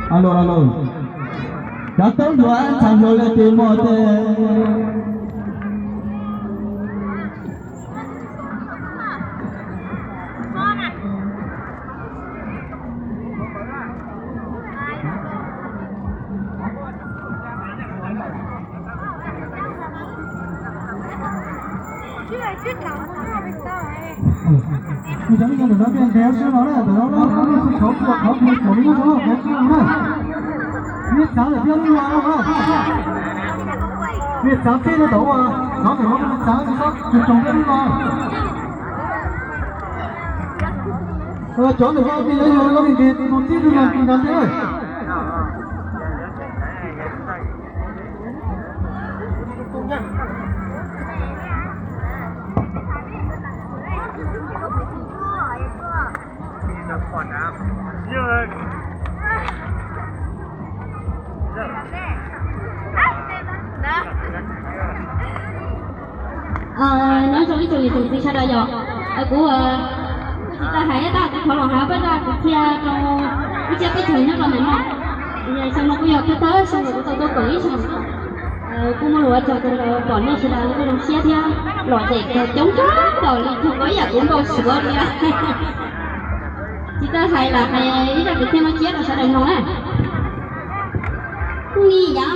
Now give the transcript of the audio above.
Alo, alo. Cov tub yuav ntxhais hluas li tis mos tes. Cov me nyuam ntawm no nrhiav seb no na, ntawm no na, lub xyoo thaum ub tus me nyuam no nrhiav seb no na. Mej txav ntawm thiab lub no na. Mej txav txij no tau ua, no ntawm no mej txav txij tsob tsoos tsoos thiab lub no. Cov ntawm no mej yuav yog lub me ntsis tus txij tus no tus ntawd thiab. Nyob zoo ib tsoom niam tsoom txiv sawv daws yom. Kuv, kuv tsis tau hais tab kuv thov los hais peb zaj kwv txhiaj rau ib tsiab teb chaws nyob rau ntawm no. Xyoo no kuj yog thawj thawj xyoo uas kuv tau tuaj koom ib xyoos. Kuj muaj lus ua tsaug rau pom nej sawv daws kuj zoo siab thiab lom zem kawg coob kawg nkaus li, tsuas ib yam kuv npau suav li. Tsis tau hais lam hais ib zaj kwv txhiaj no tsiab rau sawv daws mloog na. Kuj ni yav